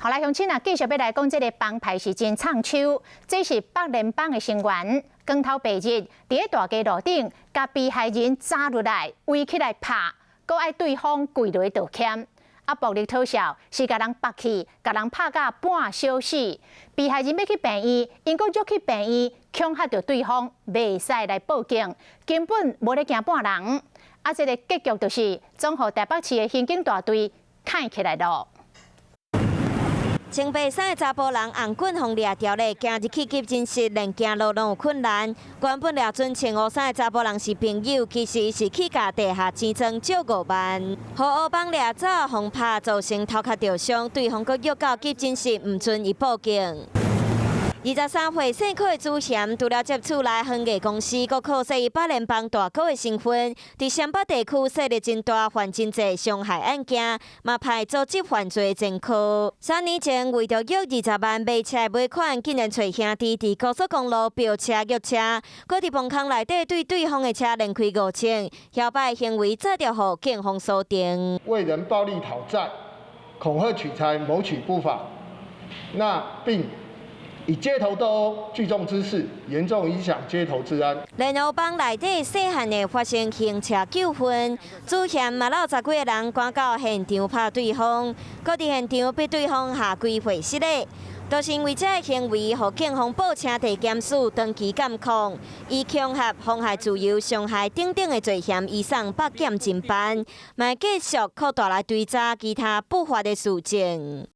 好來，鄉親啊，繼續欲來講這个幫派是真藏手，這是北聯幫的成員，光頭白日佇咧大街路頂，共被害人抓落來，圍起來拍，閣愛對方跪落道歉。啊，暴力討數是共人縛去，共人拍甲半小死。被害人欲去病院，𪜶閣約去病院，恐嚇著對方，袂使來報警，根本無咧驚半人。啊，這个結局就是總予台北市的刑警大隊崁起來囉。穿白衫的查埔人用棍予掠牢咧，行入去急診室，連行路攏有困難。原本掠準穿烏衫的查埔人是朋友，其實是去共地下錢莊借5萬，予烏幫掠走，予拍造成頭殼著傷，對方閣約到急診室，毋准伊報警。23歲姓柯的主嫌，除了接厝內園藝公司，閣靠勢北聯幫大哥的身份，佇雙北地區設立真大犯真濟傷害案件，嘛派組織犯罪前科。3年前為著約20萬買車的尾款，竟然揣兄弟佇高速公路飆車虐車，閣佇墓坑內底對對方的車連開五槍，囂擺行為早就予警方鎖定。為人暴力討債、恐嚇取財、謀取不法，那並以街頭鬥毆聚眾滋事，嚴重影響街頭治安。連烏幫內底細漢會發生刑車糾紛，主嫌嘛摎十幾个人趕到現場拍對方，閣佇現場逼對方下跪會失禮。就是因為這个行為，予警方報請地檢署長期監控，以恐嚇、妨害自由、傷害等等的罪嫌移送北檢偵辦，嘛繼續擴大來追查其他不法的事證。